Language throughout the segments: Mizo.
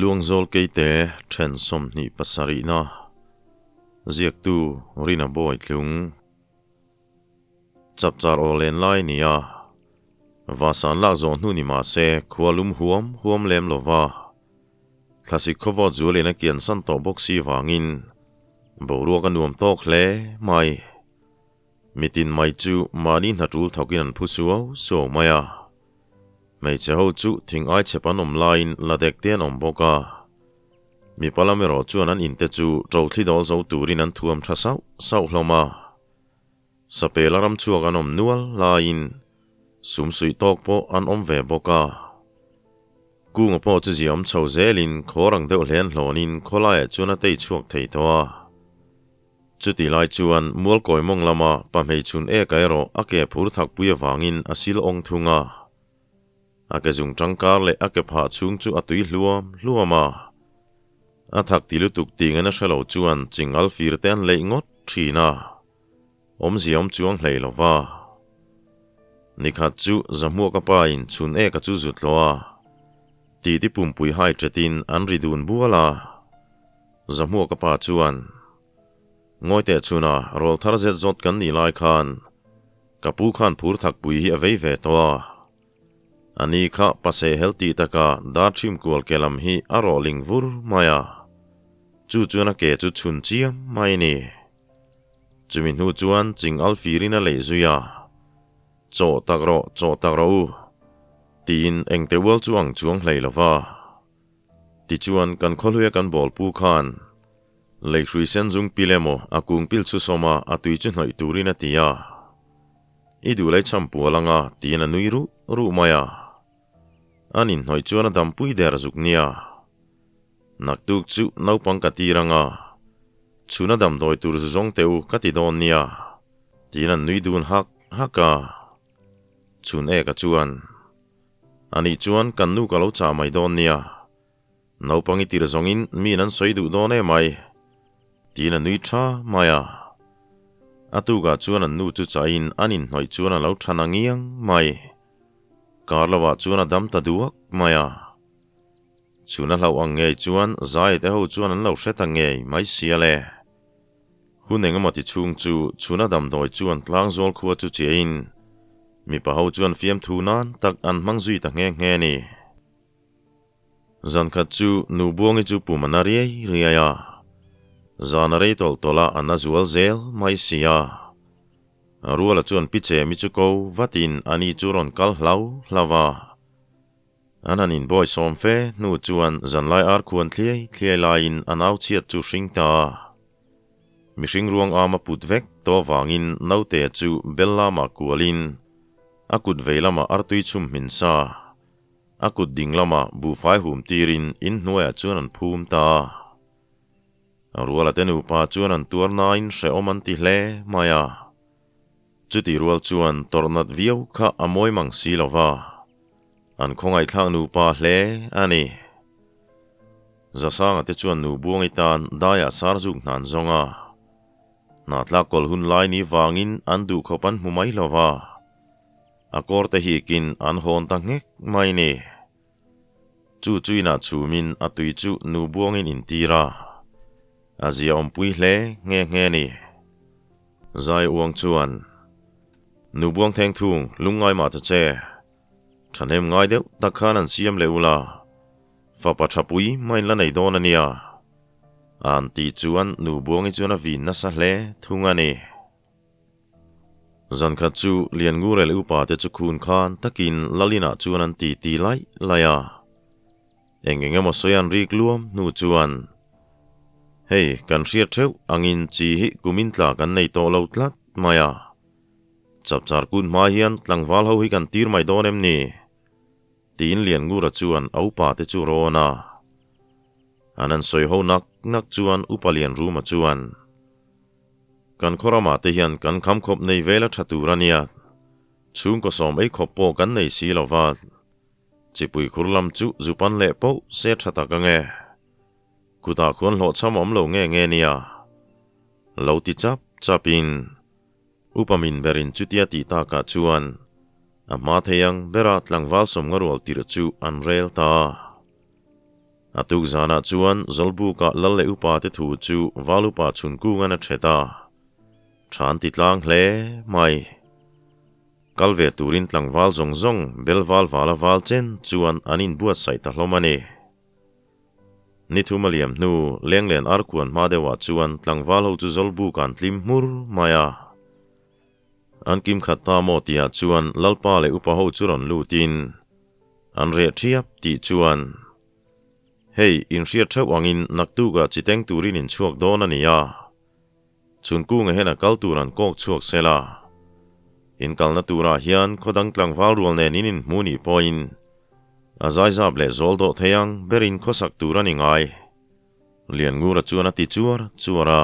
Luangzawl Keite then 27na ziaktu Rina Bawitlung Chapchar aw len lai nia Vasan lak zawh hnu ni mah se khua lum huam huam lem lova Thlasik khawvawt zualin a kian san tawh bawk si vangin boruak a nuam tawk hle mai. Mitin mai chu mahni hna tul thawkin an phu suau suau mai a. Hmeichhe ho chu thing ai chhep an awm laiin la dek te an awm bawk a. Mipa lam erawh chuan an inte chu ṭo thli dawl zo turin an thuam ṭha sauh sauh hlawm a. Sapela ram chhuak an awm nual laiin sum suih tawk pawh an awm ve bawk a. Kunga pawh chu ziah awm chho zelin khaw rang deuh hlen hlawnin khawlaiah chuan a tei chhuak thei tawh a. Chutih lai chuan Mualkawi mawng lama pa hmeichhun eka erawh a ke phur thakpui avangin a sil awng thung a. A ke zung tangkar leh a ke phah chhung chu a tui hluam hluam a. A thak ti lutuk ting en a hre lo chuan chingal fir te an leih ngawt thin a. Awmzia awm chuang hlei lo va. Nikhat chu Zahmuaka pa in chhun eka chu zut lo a. Titi pumpui hai ṭetin an ri dun bual a. Zahmuaka pa chuan, Ngawi teh chhuna rawl thar zet zawt kan nih lai khan ka pu khan phur thakpui hi a vei ve tawh a. A ni kha paseh hel tih taka dar ṭhim kual ke lam hi a rawh ling vur mai a. Chu chuan a ke chu chhun chiam mai a ni. Chumi hnu chuan ching al firin a leih zui a, Chaw tak rawh, chaw tak rawh u, tiin engte ual chu ang chuang hlei lo va. Tichuan kan khawhluia kan bawl pu khan leihrui sen zung pil emaw a kung pil chu sawm a, a tui chu hnawih turin a ti a. I duh lei cham pual anga tiin a nui ruh ruh mai a. An inhnawih chuan a dampui der zuk nia. Naktuk chu naupang ka tir anga, chhuna damdawi tur zu zawng teh u ka ti dawn nia, tiin an nui dun hak hak a. Chhun eka chuan, Anih chuan kan nu ka lo chah mai dawn nia, naupang i tir zawngin miin an sawi duh dawn em ai, tiin a nui tha mai a. A tukah chuan an nu chu chahin an inhnawih chuan a lo tha na ngiang mai. Kar lovah chuan a dam ta duak mai a. Chhun a hlauh ang ngei chuan Zai te ho chuan an lo hre ta ngei mai sia le. Hun eng emaw ti chhung chu chhuna damdawi chuan tlangzawl khua chu chiahin mipa ho chuan fiamthu nan tak an hmang zui ta nghe nghe ni. Zan khat chu nu Buangi chu pum a na riai riai a, zan a rei tawlh tawlh a a na zual zel mai si a. Ruala chuan pi Chemi chu ko vatin ani chu rawn kal hlau hlau a. An han inbawi sawm fe hnu chuan zanlai ar khuan thliai thliai laiin a nau chhiat chu hring ta a. Mihring ruang am a put vek tawh avangin naute chu bel lamah kualin a kut vei lamah artui chhum hmin sa, a kut ding lamah buhfai hum tirin inhnuaiah chuan an phum ta a. Ruala te nupa chuan an tuar nain hrehawm an ti hle mai a. Chutih rual chuan tawrh nat viau kha a mawi mang si lo va, an khawngaihthlak nupa hle a ni. Zasanga te chuan nu Buangi tan daiah sar zuk hnan zawng a, hna tlak kawl hun lai ni vangin an duhkhawp an hmu mai lo va, a kawr te hikin an hawn ta nghek mai ni. Chu chu inah chhumin a tui chu nu Buangin intir a, a zia awmpui hle nghe nghe ni. Zai uang chuan, Nu buang theng thung, lungngai mah ta che. Thahnem ngai deuh tak khan an siam leh ula, fapa thapui main la nei dawn a nia. An tih chuan nu buangi chuan a vin nasa hle thung a ni. Zankhat chu Lianngurel upa te chu khun khan takin Lalinah chuan an ti ti laih laih a. Eng eng emaw sawi an rik luam hnu chuan, Hei, kan hriat theuh angin chi hi kumin tla kan nei tawh lo tlat mai a. Chapchar kun hma hian tlangval ho hi kan tir mai dawn em ni? Tiin Lianngura chuan a upa te chu rawn a. An han sawi ho nak nak chuan Upa Lianruma chuan, Kan khaw ramah te hian kan kham khawp nei vel a tha tur a nia. Chhungkaw sawm ei khawp pawh kan nei si lo va. Chipui khur lam chu zu pan leh poh se tha tak ange. Kutah khuan hlawhchham awm lo nge nge nia. Lo ti chap chap in Upa min ber in chutia tih takah chuan a hma thei ang bera tlangval sawmnga rual tirh chu an rel ta. A tuk zanah chuan Zawlbuka lal leh upa te thu chu Val upa Chhunkungan a ṭhet a, ṭha an ti tlang hle mai. Kal ve turin tlangval zawng zawng bel val vala val chen chuan an inbuatsaih ta hlawm a ni. Ni thum a liam hnu, Lenglen arkuan hma deuhah chuan tlangval ho chu Zawlbuk an tlim hmur mai a. An kim khat ta maw tihah chuan Lalpa leh upa ho chu rawn lutin an reh ṭhiap tih chuan, Hei, inhriat ṭheuh angin naktukah chi teng turin inchhuak dawn a ni a. Chhunkunga hian a kal tur an kawk chhuak sel a. In kalna turah hian khaw dang tlangval rual nen in inhmu nih pawhin a zaizap leh zawl dawh thei ang berin khawsak tur a ni ngai. Lianngura chuan a ti chuar chuar a.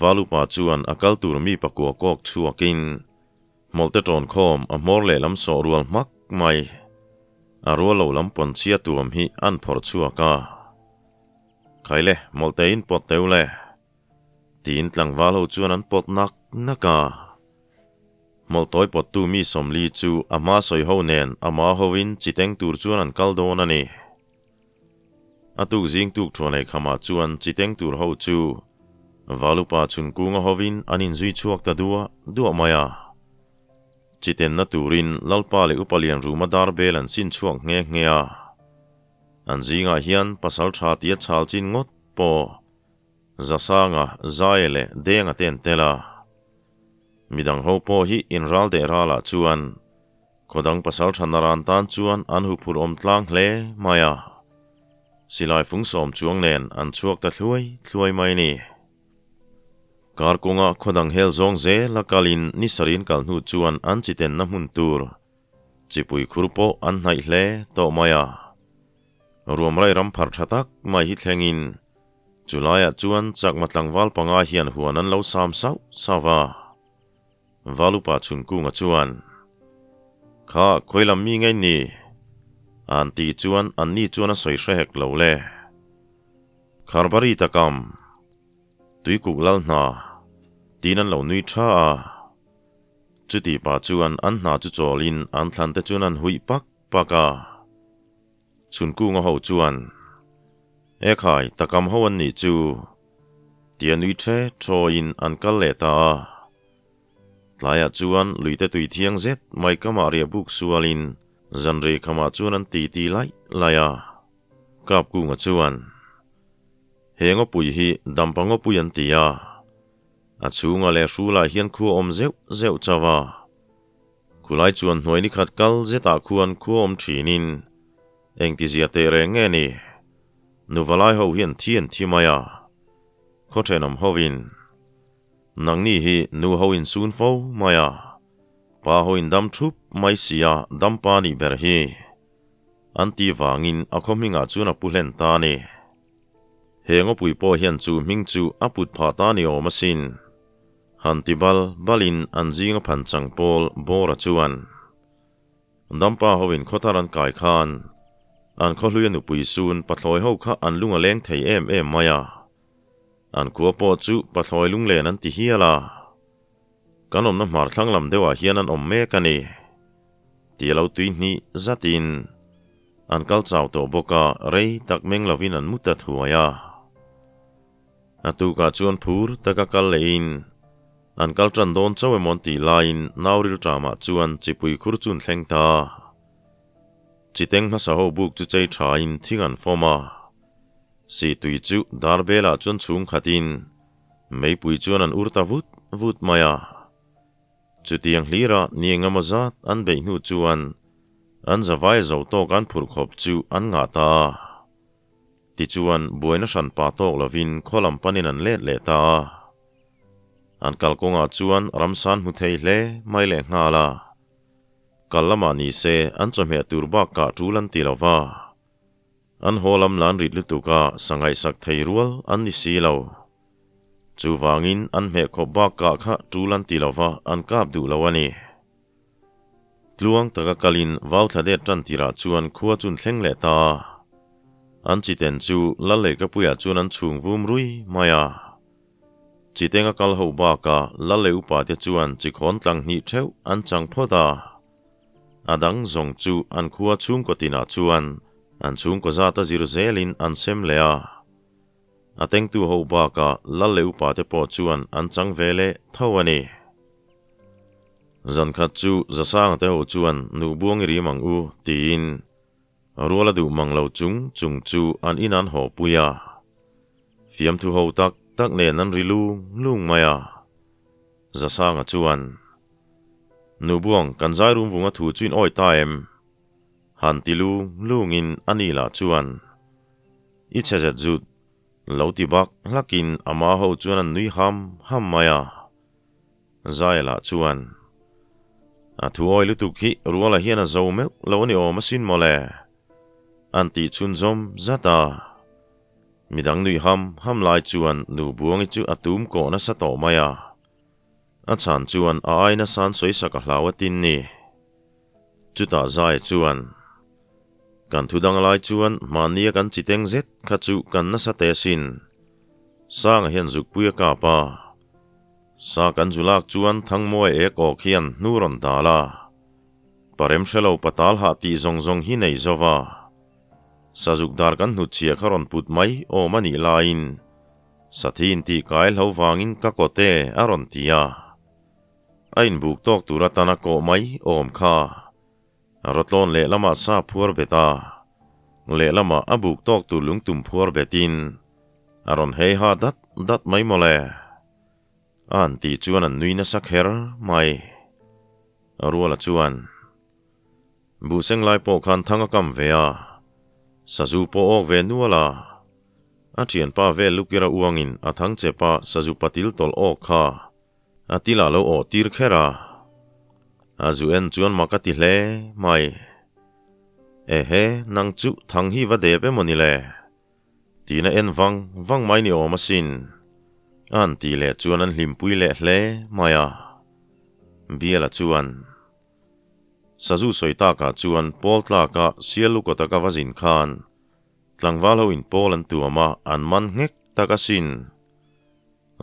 Valupa chuan a kal tur mi pakua kawk chhuakin hmawlhte tawn khawm a hmawr lehlam sawh rual hmak mai. A rual lo lam pawn chhia tuam hi an phawrh chhuak a. Khai le, mawlhte in pawt teu le. Tiin tlangval ho chuan an pawt nak nak a. Hmawlhtawi pawttu mi sawmli chu a hma sawi ho nen a ma hovin chi teng tur chuan an kal dawn a ni. A tuk zing tuk thuan ei khamah chuan chi teng tur ho chu Valupa chhunkunga hovin an inzui chhuak ta duah duah mai a. Chi tenna turin Lalpa leh Upa Lianruma dar bel an sin chhuak nghe nghe a. An zingah hian pasal tha tia chhal chin ngawt pawh Zasanga, Zaia leh Denga te an tel a. Midang ho pawh hi inral deh ralah chuan Khawdang pasal tha naran tan chuan an huphurh awm tlang hle mai a. Silai fung sawm chuang nen an chhuak ta thluai thluai mai ni. Kar kawnga khawdang hel zawng zel a kalin ni sarin kal hnu chuan an chitenna hmun tur Chipui khur pawh an hnaih hle tawh mai a. Ruamrai ram phar tha tak mai hi thlengin chulaiah chuan chakma tlangval panga hian huan an lo sam sauh sauh va. Valupa Chhunkunga chuan, Kha khawi lam mi ngei ni? An tih chuan anni chuan a sawi hre hek lo le. Kharbari takam, Tuikuk lal hna, tiin an lo nui tha a. Chuti pa chuan an hna chu chawlin an thlan te chuan an huih pak pak a. Chhunkunga ho chuan, E khai, takam ho an nih chu, tia nui ṭhe ṭhawiin an kal leh ta a. Tlaiah chuan luite tui thiang zet mai kamah riah buk sualin zanrei khamah chuan an titi laih laih a. Kapkunga chuan, He ngawpui hi dampa ngawpui an ti a. A chhungah leh hrulah hian khua awm zeuh zeuh chauh a. Khulai chuan hnuai ni khat kal zetah khuan khua awm thinin engtizia teh reng nge ni? Nuvalai ho hian thi an thi mai a, khaw thenawm hovin nangni hi nu ho in sun fo mai a, pa ho in dam thup mai sia dam pa nih ber hi an ti vangin a khaw hmingah chuan a pu hlen ta a ni. He ngawpui pawh hian chu hming chu a put phah ta ni awm asin. Han ti bal balin an zinga phan chang pawl Bawra chuan Dampa hoin khawthar an kai khan an khawhluia nupui sun pathlawi ho kha an lung a leng thei em em mai a, an khua pawh chu pathlawi lunglen an ti hial a. Kan awmna hmar thlang lam deuhah hian an awm mek a ni tih a lo tui hnih zatin an kal chau tawh bawk a, rei tak meng lovin an mu ta thuai a. A tukah chuan phur taka kal lehin an kal tan dawn chauh emaw an tih laiin Nauril ṭamah chuan chipui khur chu an thleng ta. Chiteng hmasa ho buk chu chei ṭhain thing an fawm a, sihtui chu darbelah chuan chhung khatin meipui chuan an ur ta vut vut mai a. Chutiang hlira ni engemaw zat an beih hnu chuan an zavai zo tawk an phurh khawp chu an ngah ta a. Tichuan, buaina hran pa tawk lovin khaw lam panin an let leh ta a. An kalkawngah chuan ramsan hmu thei hle mai leh nghal a. Kal lamah ni se an chawhmeh tur bakah tul an ti lo va. An haw lam lan rit lutuk a sangaihsak thei rual an ni si lo. Chuvangin an hmeh khawp bakah kha tul an ti lo va, an kap duh lo a ni. Tluang taka kalin vau thla det tan tirah chuan khua chun thleng leh ta a. An chiten chu Lal Lehkapuiah chuan an chhung vum rui mai a. Chitenga kal ho bakah Lal leh upa te chuan chikhawn tlang hnih theuh an chang phawt a. A dang zawng chu an khua chhungkaw tinah chuan An chhungkaw zat a zir zelin an sem leh a. A tengtu ho bakah lal leh upa te pawh chuan an chang ve leh tho a ni. Zan khat chu Zasanga te ho chuan nu buang i rim ang u tiin rual a duh mang lo chung chung chu an in an haw pui a. Fiamthu ho tak tak nen an ri lung lung mai a. Zasanga chuan, Nu buang kan zai rum vunga thu chu in awi ta em? Han ti lung lungin a ni lah chuan, I chhe zet zut, lo ti bak hlakin ama ho chuan an nui ham ham mai a. Zai lah chuan, A thu awi lutuk hi Ruala hian a zo meuh lo a ni awm asin mawle, an tih chhunzawm zat a. Midang nui ham ham lai chuan Nu Buangi chu a tum kawh nasa tawh mai a. A chhan chuan a ai nasan sawisak a hlau a tin ni. Chutah Zai chuan, Kan thu dang lai chuan mahnia kan chi teng zet kha chu kan nasa teh asin. Sanga hian zukpui a kap a. Sa kan zu lak chuan Thangmawi ek awk hian hnu rawn dal a. Parem hrelo patal hah tih zawng zawng hi nei zo va. Sazuk dar kan hnutchhiah kha rawn put mai awm a nih laiin Sathiin tih kai hlo vangin ka kawte a rawn ti a. A inbuk tawk tur atana kawh mai awm kha. Rawtlawn lehlamah sa phuar bet a, lehlamah a buk tawk tur lungtum phuar betin a rawn hei ha dat dat mai mawle. A han tih chuan an nui nasa kher mai. Ruala chuan, Buhseng lai pawh khan thang a kam ve a, sazu pawh awk ve nual a. A thianpa vel lukira uangin a thang chepa sazu patil tawlh awk kha A til ah lo awh tir kher a, a zu en chuan mak a ti hle mai. Ehe, nang chu thang hi va dep emaw ni le? Tiin a en vang vang mai ni awm asin. A han tih leh chuan an hlimpui leh hle mai a. Biala chuan, Sazu sawi takah chuan pawl tlaka sial lukawta ka va zin khan tlangval ho in pawl an tuam a, an man nghek tak asin.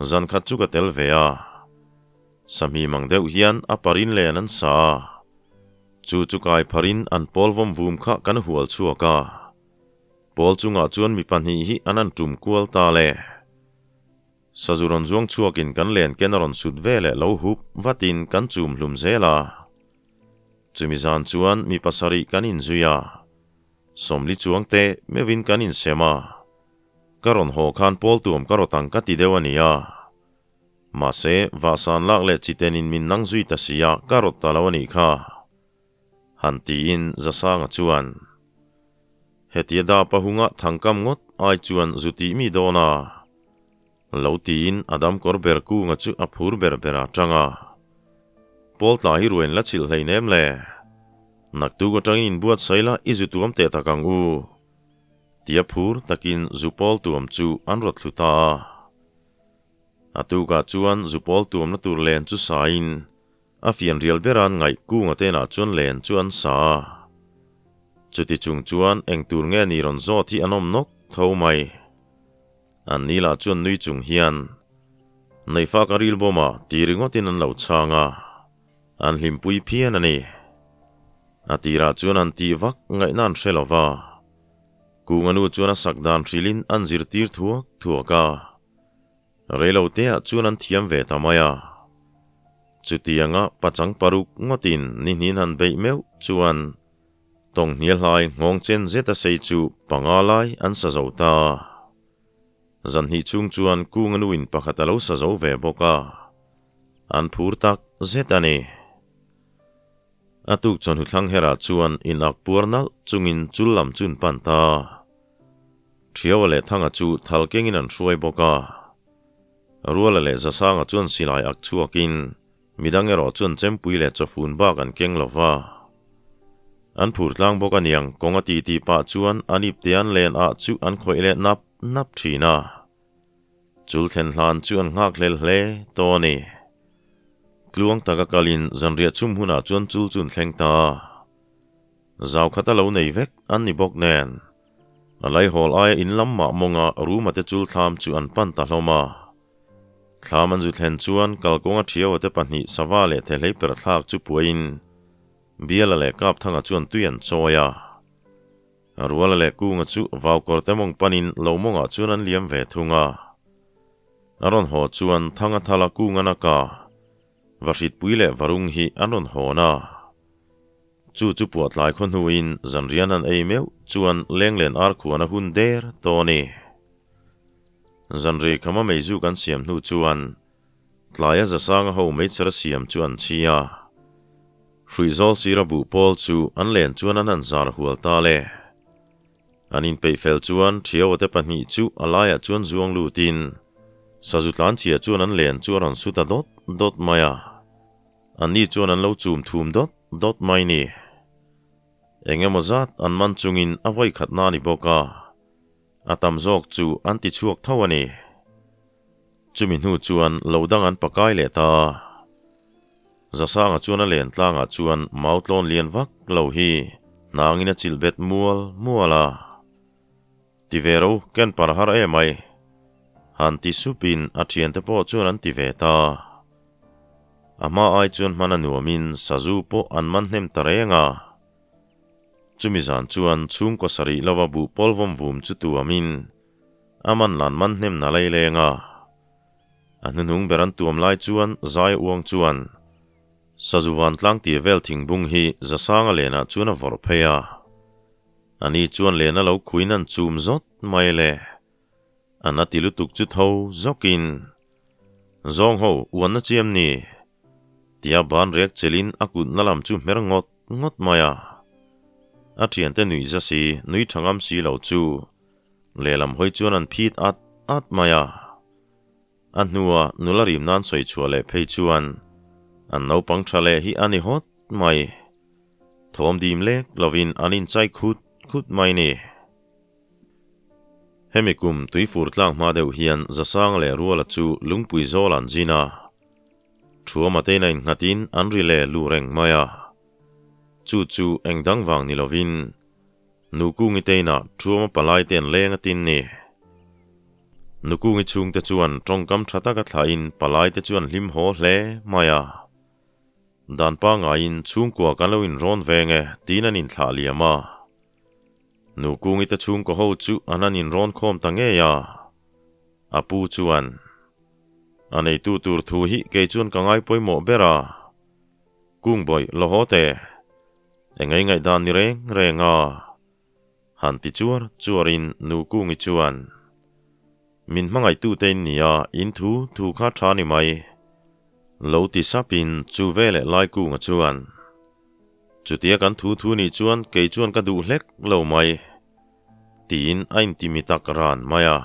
Zan khat chu ka tel ve a, sahmi mang deuh hian a parin len an sa a, chu chu kai pharin an pawl vawm vum kha kan hual chhuak a, pawl chungah chuan mi pahnih hi an an tum kual ta le. Sazu rawn zuang chhuakin kan len ken a rawn sut ve leh lo hup vatin kan chum hlum zel a. Chumi zan chuan mi pasarih kan inzui a, sawmli chuang te meuhin kan insem a. Ka rawn haw khan pawl tuam ka rawt ang ka ti deuh a nia. Mahse, vahsan lak leh chitenin min nang zui ta sia ka rawt ta lo a nih kha. Han tiin Zasanga chuan, Hetia dapa hunga thangkam ngawt ai chuan zu tih mi dawn a? Lo tiin a damkawr ber kunga chu a phur ber ber a tang a. Pawl tla hi ruain la chilh hleinem le. Naktuk atangin inbuatsaih la i zu tuam teh tak ang u. Tia phur takin zupawl tuam chu an rawt thlu ta a. A tukah chuan zupawl tuamna tur len chu sain a fianrial bera'n ngaih kunga tenah chuan len chu an sa a. Chuti chung chuan eng tur nge ni rawn zawt hi an awm nawk tho mai. An ni lah chuan nui chung hian Neihfak a ril bawm a ti ringawtin an lo chhang a, an hlimpui phian a ni. A tirah chuan an tih vak ngaihna an hre lo va. Kunga nu chuan a sak dan hrilhin an zirtir thuak thuak a. Reiloteah chuan an thiam ve ta mai a. Chutianga pachang paruk ngawtin ni hnin han beih meuh chuan tawng hnial hlai nghawng chen zeta sei chu panga lai an sa zo ta. Zanhnih chhung chuan Kunga nuin pakhat a lo sa zo ve bawk a. An phur tak zet a ni. A tuk chawhnu thlang herah chuan in ak puar nalh chungin chul lam chu an pan ta. Thiaua leh Thanga chu thal kengin an hruai bawk a. Ruala leh Zasanga chuan silai ak chhuakin midang erawh chuan chempui leh chawfun bak an keng lo va. An phur tlang bawk aniang kawng a ti tih pah chuan an ipte an len ah chu an khawih leh nap nap thin a. Chul thlen hlan chu an nghak hlel hle tawh a ni. Tluang taka kalin zanriah chhum hunah chuan chul chu an thleng ta a. Zau khat a lo nei vek an ni bawk nen. A laihawl aia in lam mah mawnga Ruma te chul thlam chu an pan ta hlawm a. Thlam an zu thlen chuan kalkawnga thiaua te pahnih sava leh thehlei per thlak chu puain Biala leh Kapthanga chuan tui an chawi a. Ruala leh Kunga chu vau kawr te mawng panin lo mawngah chuan an liam ve thung a. A rawn haw chuan Thanga Thala Kunga naka Vahritpui leh Varung hi an rawn hawn a. Chu chu puah tlai khaw hnuin zanrian an ei meuh chuan lenglen ar khuan a hun der tawh a ni. Zanri khama meizu kan siam hnu chuan tlaia zasanga ho meichher a siam chu an chhi a. Hruihzawl sira buh pawl chu an len chuan an han zar hual ta le. An inpeih fel chuan Thiaua te pahnih chu a laiah chuan zuang lutin sazu tlanchhia chuan an len chu a rawn su ta dawt dawt mai a. Anni chuan an lo chum thum dawt dawt mai ni. Eng emaw zat an man chungin a vawi khatna a ni bawk a, a tam zawk chu an ti chhuak tho a ni. Chumi hnu chuan lo dang an pakai leh ta a. Zasanga chuan a len tlangah chuan mau tlawn lian vak lo hi hnangin a chilh bet mual mual a. Ti ve ro, ken par har em ai. Han ti supin a thiante pawh chuan an ti ve ta. A hma ai chuan hman a nuamin sazu pawh an man hnem ta reng a. Chumi zan chuan chhungkaw sarih lova buh pawl vawm vum chu tuamin a man lan man hnem na lei leng a. A hnuhnung ber an tuam lai chuan zai uang chuan sazu vantlang tia vel thingbung hi Zasanga lenah chuan a vawrh phei a. Ani chuan lena lo khuin an chum zawt mai le. An a ti lutuk chu tho zawkin, Zawng ho, uanna chiam ni? Tia ban rek chelin a kutna lam chu hmer ngawt ngawt mai a. A thiante nuih za si, nui tha ngam si lo chu lehlam hawi chuan an phit at at mai a. A hnua nula rim nan sawi chhuah leh phei chuan an naupang tha leh hi a ni hawt mai. Thawm dim lek lovin an inchai khut khut mai ni. Hemi kum tuifur tlang hma deuh hian Zasang leh Ruala chu lungpui zawl an zin a. Thuama tein a innghatin an ri leh lu reng mai a. Chu chu eng dang vang ni lovin Nukungi teinah Thuama palai te an leng a tin ni. Nukungi chhungte chuan tawngkam tha taka thlahin palai te chu an hlim haw hle mai a. Dan pangaiin chhungkua kan lo inrawn veng e tiin an inthlah liam a. Nukungi te chhungkaw ho chu an han inrawn khawm ta ngei a. A pu chuan, A neitu tur thu hi kei chuan ka ngai pawimawh ber a. Kungbawih la haw teh. Engei ngaihdan ni reng reng a. Han ti chuar chuarin Nukungi chuan, Min hmangaihtute in nia, in thu thu kha tha ni mai. Lo ti sapin chu veleh Laikunga chuan, Chutia kan thu thu nih chuan kei chuan ka duh hlek lo mai, tiin a intimi tak ran mai a.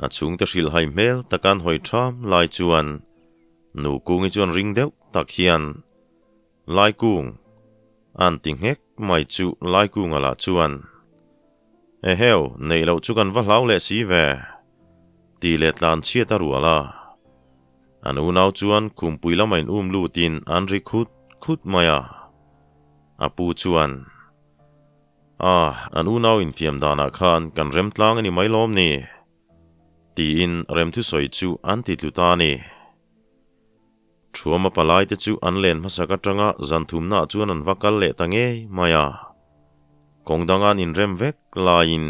A chhungte hrilhhai hmel taka an hawi tham lai chuan Nukungi chuan ring deuh tak hian, Laikung, an ti nghek mai chu Laikunga lah chuan, Eheu, neih loh chu kan va hlau leh si ve, ti leh tlan chhiat a rual a. An unau chuan khumpui lama in um lutin an ri khut khut mai a. A pu chuan, Ah, an unau infiam danah khan kan remtlang a ni mai lawm ni? tiin remthusawi chu an ti tlu ta a ni. Thuama palai te chu an len hmasak atanga zan thumnaah chuan an va kal leh ta ngei mai a. Kawng danga an inrem vek laiin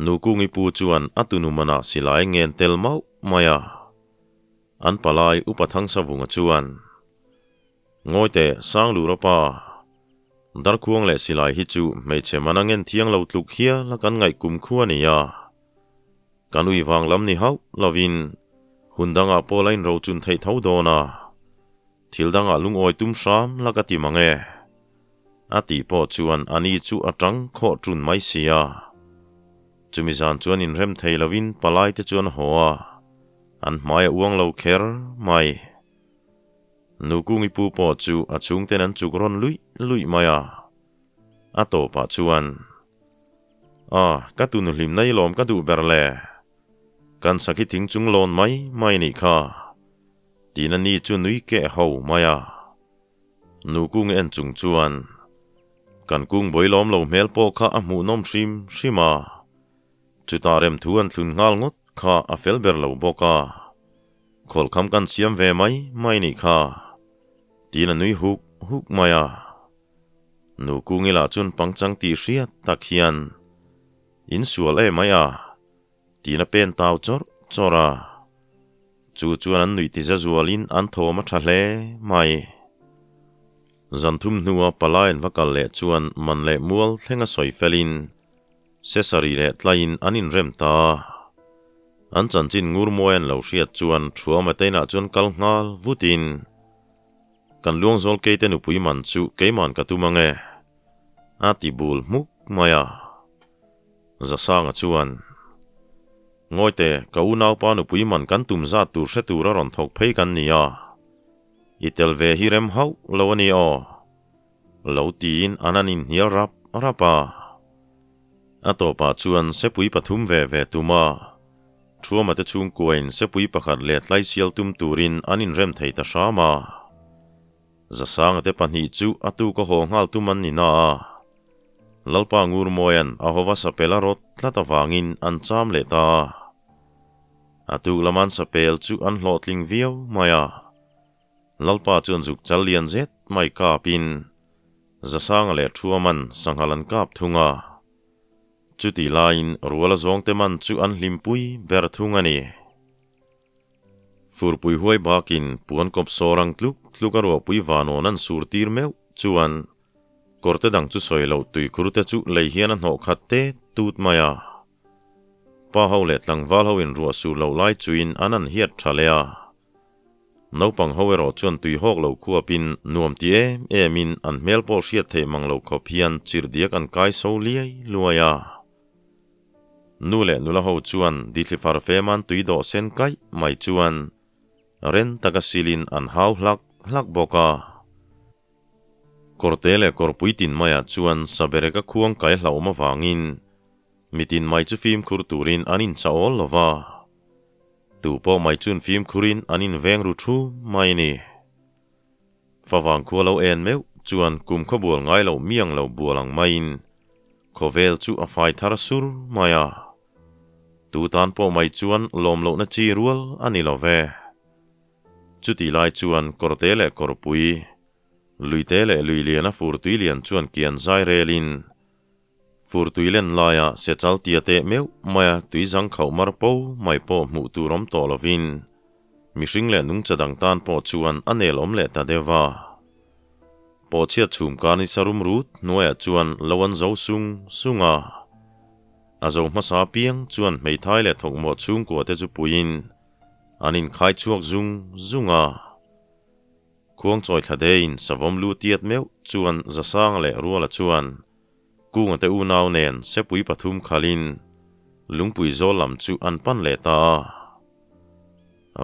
Nukungi pu chuan a tunu manah silai ngen tel mauh mai a. An palai Upa Thangsavunga chuan, Ngawi teh, Sanglura pa, Darkhuang leh silai hi chu hmeichhe mana ngen thiang lo tluk hial a kan ngaih kum khu a ni a. Kan ui vang lam ni hauh lovin hun dangah pawh la inrochun theih tho dawn a, thil dangah lungawi tum hram la ka ti mang e. A tih pawh chuan a ni chu a tang khawh ṭun mai si a. Chumi zan chuan inrem thei lovin palai te chuan haw a, an hmai a uang lo kher mai. Nukungi pu pawh chu a chhungten an chuk rawn luih luih mai a, a tawpah chuan, A, ka tunu hlimna i lawm ka duh ber le. Kan sakhi thing chung lawn mai mai nih kha. Tiin a ni chu nui keh ho mai a. Nukungi en chung chuan, Kan kung bawi lawm lo hmel pawh kha a hmuhnawm hrim hrim a. Chutah remthu an thlun nghal ngawt kha a fel ber lo bawk a. Khawlkham kan siam ve mai mai nih kha, tiin a nui huk huk mai a. Nu Kungi lah chuan pangchang tih hriat tak hian, In sual em mai a? Tiin a pen tau chawrh chawrh a. Chu chuan an nuih tiza zualin an thawm a tha hle mai. Zan thum hnua palai an va kal leh chuan man leh mual thleng a sawi felin Sesari leh tlaiin an inrem ta a. An chanchin ngur mawi an lo hriat chuan Thuama te inah chuan kal nghal vutin, Kan luangzawl keite nupui man chu keiman ka tum ange, a ti bul hmuk mai a. Zasanga chuan, Ngawite, ka unaupa nupui man kan tum zat tur hre tura rawn thawk phei kan ni a, i tel ve hi rem hauh lo a ni aw. Lo tiin an an inhnial rap rap a. A tawpah chuan sepui pathum ve ve tum a, Thuama te chhungkuain sepui pakhat leh tlaisial tum turin an inrem thei ta hram a. Zasanga te pahnih chu a tuk a haw nghal tum an ni na a, Lalpa Ngurmawia'n a hova sapel a rawt tlat avangin an cham leh ta a. A tuk lama an sapel chu an hlawhtling viau mai a. Lalpa chuan zuk chal lian zet mai kapin Zasanga leh Thuaman sanghal an kap thung a. Chutih laiin Ruala zawngte man chu an hlimpui ber thung a ni. Furpui huai bakin puan kawp sawr ang tluk tluk a ruahpui vanawn an sur tir meuh chuan kawrte dang chu sawi loh tuikhur te chu lei hian a hnawh khat tet tut mai a. Pa ho leh tlangval ho in ruah sur loh lai chuin an an hiat tha leh a. Naupang ho erawh chuan tui hawk lo khuapin nuam ti em emin an hmel pawh hriat theih mang lo khawp hian chirhdiak an kai so liai luai a. Nu leh nula ho chuan dithli far feman tui dawh sen kaih mai chuan ren taka silin an hau hlak hlak bawk a. Kawrte leh kawrpui tin maiah chuan sabereka khuang kai hlauhawm avangin mitin mai chu fimkhur turin an inchah awl lo va. Tu pawh mai chun fimkhurin an inveng ru thu mai ni. Favang khua lo en meuh chuan kum khaw bual ngai loh miang lo bual ang maiin khawvel chu a fai thar sur mai a. Tu tan pawh mai chuan lawm lohna chi rual a ni lo ve. Chutih lai chuan kawrte leh kawrpui, luite leh lui liana fur tui lian chuan kian zai relin Furtui len laia sechal tia teh meuh maia tui zang khauh mar po mai pawh hmuh tur awm tawh lovin mihring leh nungcha dang tan pawh chuan a nel awm leh ta deuh a. Pawhchhiat chhum kar ni sarum rut hnuaiah chuan lo an zo sung sung a. A zo hmasa apiang chuan hmeithai leh thawkmawh chhungkua te chu puiin an inkhai chhuak zung zung a. Khuangchawi thla deiin savawm lu tiat meuh chuan Zasanga leh Ruala chuan Kunga te unau nen sepui pathum khalin lungpui zawl lam chu an pan leh ta a.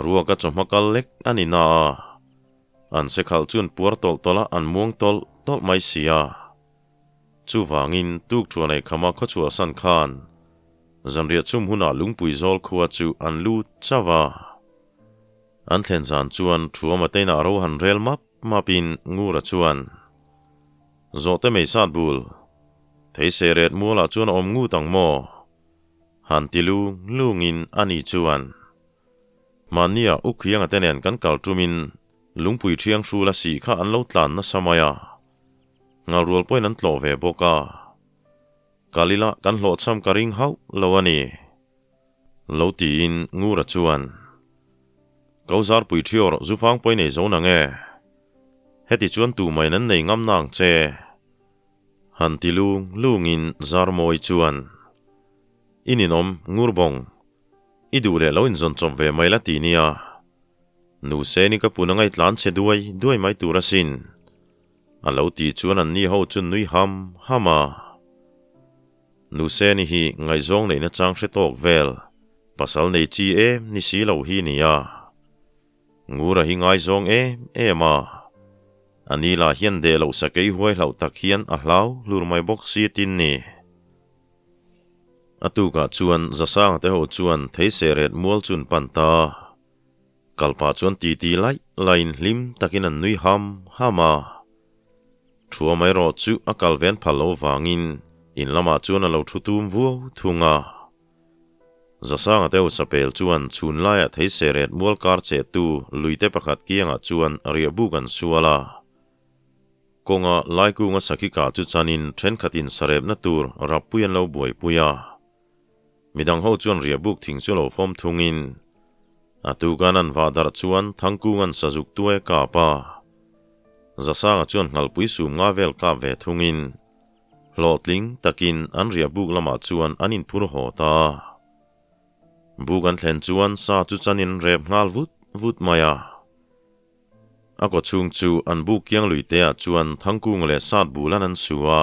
Ruaka chawhma kal lek a ni na a, an sekhalh chuan puar tawlh tawlh a an muang tawlh tawlh mai si a. Chuvangin tuk thuan ei khama khawchhuahsan khan zanriah chhum hunah lungpui zawl khua chu an lut chauh a. An thlen zan chuan Thuama te inah ro han rel map mapin Ngura chuan, Zawhte mei sat bul, thei se ret mualah chuan a awm ngut ang maw? Han ti lung lungin a ni chuan, Hmannia U Khianga te nen kan kal tumin lungpui thiang hrul a sih kha an lo tlan nasa mai a, ngalrual pawhin an tlawh ve bawk a, kal ila kan hlawhchham ka ring hauh lo a ni. Lo tiin Ngura chuan, Ko zarpui thiawr zufang pawi nei zo nang e. Heti chuan tu mai nan nei ngam nang che. Han ti lung lungin Zarmawi chuan, I ninawm Ngurbawng, i duh leh lo inzawn chawp ve mai la ti nia. Nu Seni ka pun a ngaitlan che duai duai mai tur asin. A lo ti chuan anni ho chu nui ham ham a. Nuseni hi ngaihzawng neihna chang hre tawk vel, pasal nei chi em ni si lo hi nia. Ngura hi ngaizawng em em a. A ni lah hian deh loh sakei huai hlauh tak hian a hlau hlur mai bawk si tin ni. A tukah chuan Zasanga te ho chuan theise ret mual chun pan ta. Kalpah chuan titi laih laihin hlim takin an nui ham ham a. Thuam erawh chu a kal ven phal lo vangin in lamah chuan a lo thu tum vuau thung a. Zasanga te Usapel chuan chhun laiah theise ret mual kar chehtu luite pakhat kiangah chuan riahbuk an sual a. Kawnga Laikunga sakhi kah chu chanin thenkhatin sarepna tur rappui an lo buaipui a. Midang ho chuan riahbuk thing chu lo fawm thungin a tukan an vah darh chuan Thangkunga'n sazuk tuai a kap a. Zasanga chuan nghalpui sum nga vel kap ve thungin hlawhtling takin an riahbuk lamah chuan an inphur haw ta a. Buk an thlen chuan sa chu chanin rep nghal vut vut mai a. A kaw chhung chu an buk kiang lui te ah chuan Thangkung leh Sat bulan an su a.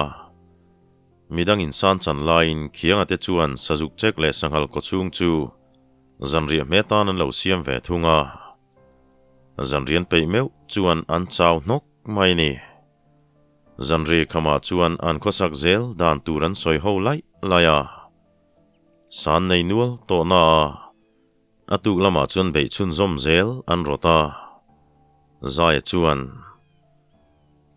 Midang in san chan laiin Khianga te chuan Sazuk chek leh Sanghal kaw chhung chu zanriah hme tan an lo siam ve thung a. Zanrian peih meuh chuan an chau hnawk mai ni. Zanri khamah chuan an khawsak zel dan tur an sawi ho laih laih a. San nei nual tawhna a. A tuk lamah chuan beih chhunzawm zel an rawt a, Zaia chuan,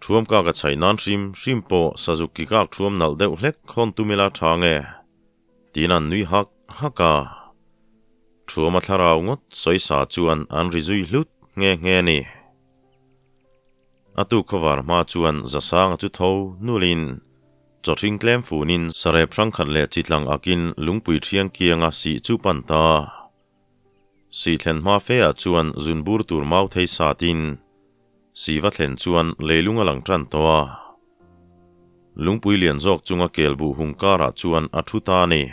Thuam kak a chhaih nan hrim hrim pawh Sazuk ki kak thuam nalh deuh hlek khawn tum ila tha nge? tiin an nui hak hak a. Thuama thlarau ngawt sawisa chuan an ri zui hlut nghe nghe a ni. A tuk khawvar hma chuan Zasanga chu tho nulin Chawhring tlem funin sarep hrangkhat leh chitlang akin lungpui thiang kianga sih chu pan ta. Sih thlen hma fe ah chuan zun bur tur mau thei satin sih va thlen chuan leilung a lang tan tawh a. Lungpui lian zawk chunga kel buh hung karah chuan a thu ta a ni.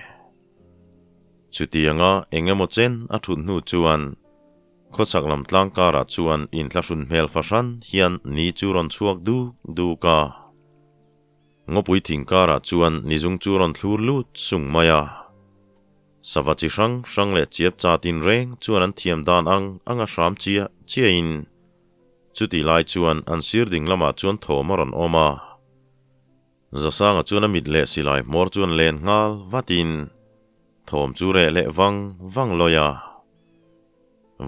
Chutianga eng emaw chen a thut hnu chuan Khawchhak lam tlang karah chuan inthlahrun hmel fahran hian ni chu rawn chhuak duk duk a. Ngawpui thing karah chuan nizung chu rawn thlur lut sung mai a. Sava chi hrang hrang leh chiap cha tin reng chuan an thiam dan ang anga hram chiah chiahin chutih lai chuan an sir ding lamah chuan thawm a rawn awm a. Zasanga chuan a mit leh silai hmawr chuan len nghal vatin thawm chu reh leh vang vang lawi a.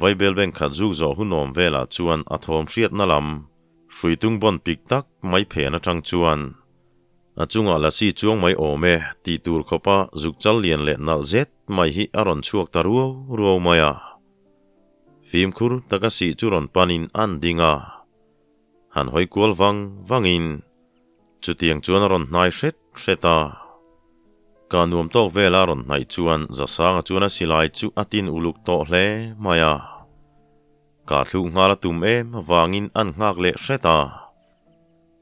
Vaibel beng khat zuk zawh hunawm velah chuan a thawm hriatna lam Hruitung bawn pik tak mai phen atang chuan a chungah lasi chuang mai awm e tih tur khawpa zuk chal lian leh nalh zet mai hi a rawn chhuak ta ruau ruau mai a. Fimkhur taka sih chu rawn panin an ding a. Han hawi kual vang vangin chutiang chuan a rawn hnai hret hret a. Ka nuam tawk vela a rawn hnaih chuan Zasanga chuan a silai chu a tin uluk tawh hle mai a. Ka thluh nghal a tum em avangin an nghak leh hret a.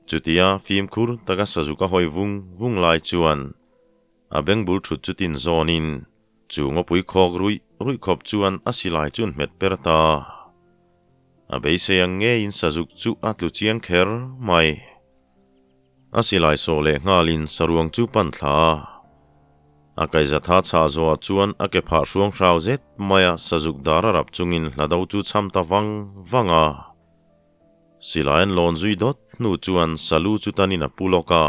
Chutia fimkhur taka Sazuk a hawi vung vung lai chuan a bengbul thut chu tin zawnin chu ngawpui khawk ruih ruih khawp chuan a silai chu an hmet per ta. A beisei ang ngeiin Sazuk chu a tlu chiang kher mai. A silai sawh leh nghalin saruang chu pan thla a. A kaihzatha chhah zawhah chuan a ke phah hruang hrau zet mai a sazuk dar a rap chungin hlado chu cham ta vang vang a. Silai an lawn zui dawt hnu chuan salu chu tanin a pu lawk a.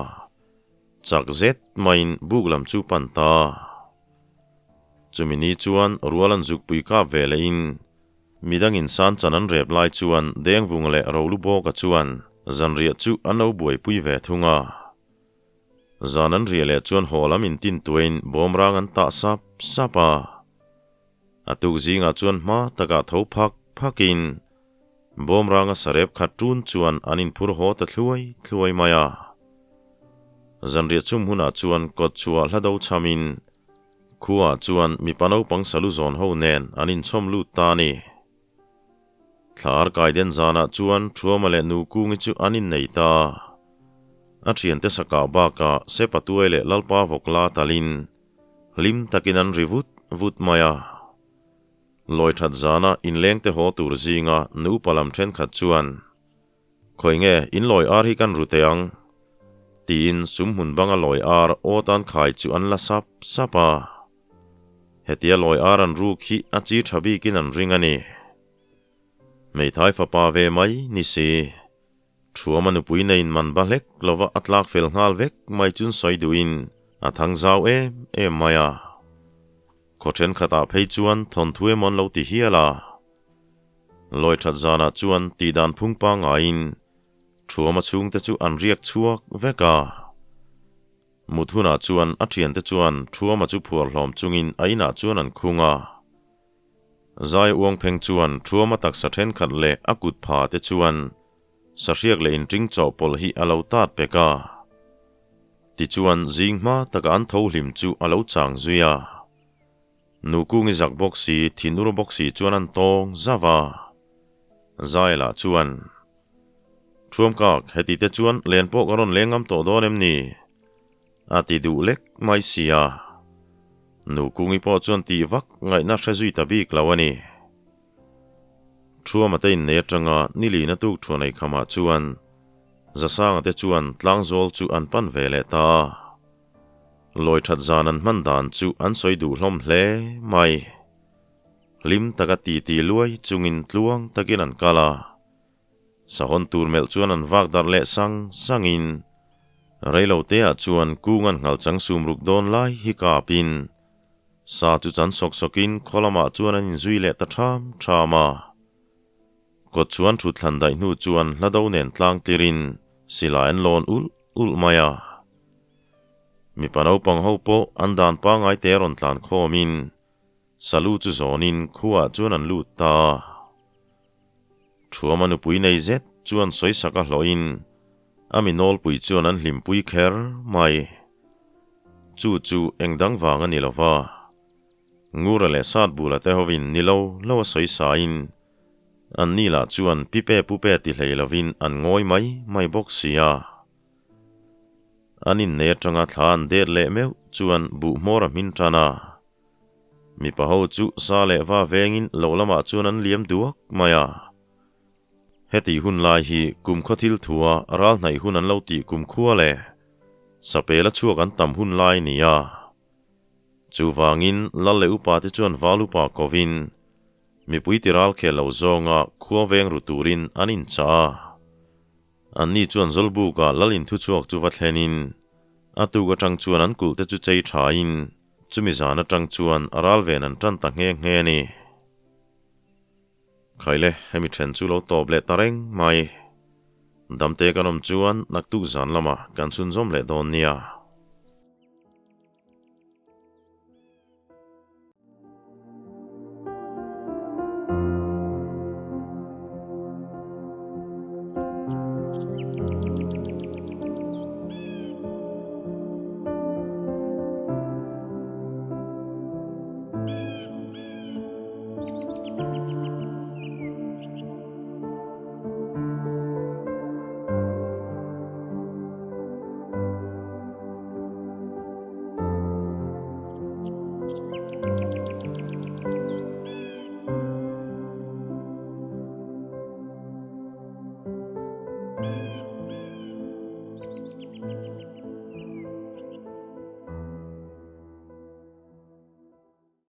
Chak zet maiin buk lam chu pan ta. Chumi ni chuan rual an zukpui kap ve lehin Midangin san chan an rep lai chuan Dengvung leh Rolubawka chuan zanriah chu an lo buaipui ve thung a. Zan an riah leh chuan haw lam intin tuain bawmrang an tah sap sap a. A tuk zingah chuan hma takah tho phak phakin bawmranga sarep khat ṭun chuan an inphur haw ta thluai thluai mai a. Zanriah chhum hunah chuan kawt chhuah hla do chhamin Khuaah chuan mipa naupang salu zawn ho nen an inchhawm lut ta a ni. Thla ar kai den zanah chuan Thuama leh Nukungi chu an innei ta. A thiante sakah bakah Sepa tuai leh Lalpa vawkla talin hlim takin an ri vut vut mai a. Lawi that zana inlengte haw tur zinga nupa lam thenkhat chuan, Khawi nge in lawi ar hi kan ru teh ang? tiin sum hmun banga lawi ar aw tan khai chu an la sap sap a. Hetia lawi ar an ruk hi a chi tha bikin an ring a ni. Hmeithai fapa ve mai ni si. Thuama nupui neiin man ba hlek lova a tlak fel nghal vek mai chun sawi duhin a thang zau em em mai a. Khaw thenkhatah phei chuan thawnthu emaw an lo ti hial a. Lawi that zanah chuan tihdan phung pangaiin Thuama chhungte chu an riak chhuak vek a. Mut hunah chuan a thiante chuan Thuama chu phuar hlawm chungin a inah chuan an khung a. Zai uang pheng chuan Thuama taksa thenkhat leh a kut pha te chuan. Sahriak leh inṭing chawhpawlh hi a lo tat pek a. Tichuan, zing hma taka an tho hlim chu a lo chang zui a. Nukungi zak bawk si, thinur bawk si chuan an tawng zauh a. Zai lah chuan, Thuamkak, heti te chuan len pawh ka rawn leng ngam tawh dawn em ni? A ti duh lek mai si a. Nukungi pawh chuan tih vak ngaihna hre zui ta bik lo a ni. Thuama te innei atanga nilina tuk thuan ei khamah chuan Zasanga te chuan tlangzawl chu an pan ve leh ta a. Lawi that zan an hman dan chu an sawi duh hlawm hle mai. Hlim taka titi luai chungin tluang takin an kal a. Sahawn tur melh chuan an vak darh leh sang sangin reilo teah chuan kung an nghal chang sum ruk dawn lai hi kapin sa chu chan sawk sawkin khaw lamah chuan an inzui leh ta ṭham ṭham a. Kawt chuan thut thlan daih hnu chuan hla do nen tlang tlirin silai an lawn ulh ulh mai a. Mipa naupang ho pawh an dan pangngai te rawn tlan khawmin Salu chu zawnin khuaah chuan an lut ta a. Thuama nupui nei zet chuan sawisak a hlawhin a mi nawlpui chuan an hlimpui kher mai. Chu chu eng dang vang a ni lo va. Ngura leh Satbula te hovin ni lo lo a sawi sain an ni lah chuan pipe pupe ti hlei lovin an ngawi mai mai bawk si a. An innei atanga thla an det leh meuh chuan buh hmawr a hmin tan a. Mipa ho chu sa leh va vengin lo lamah chuan an liam duak mai a. Heti hun lai hi kum khaw thil thua ral hnaih hun an lo tih kum khua leh sapela chhuak an tam hun lai ni a. Chuvangin lal leh upa te chuan val upa kovin mipui ti ral khel lo zawnga khua veng ru turin an inchah a. Anni chuan Zawlbuka lal inthuchhuak chu va thlenin a tuk atang chuan an kulh te chu chei thain chumi zan atang chuan a ral ven an tan ta nghe nghe a ni. Khaile, hemi then chu lo tawp leh ta reng mai. Damte kan awm chuan naktuk zan lamah kan chhunzawm leh dawn nia.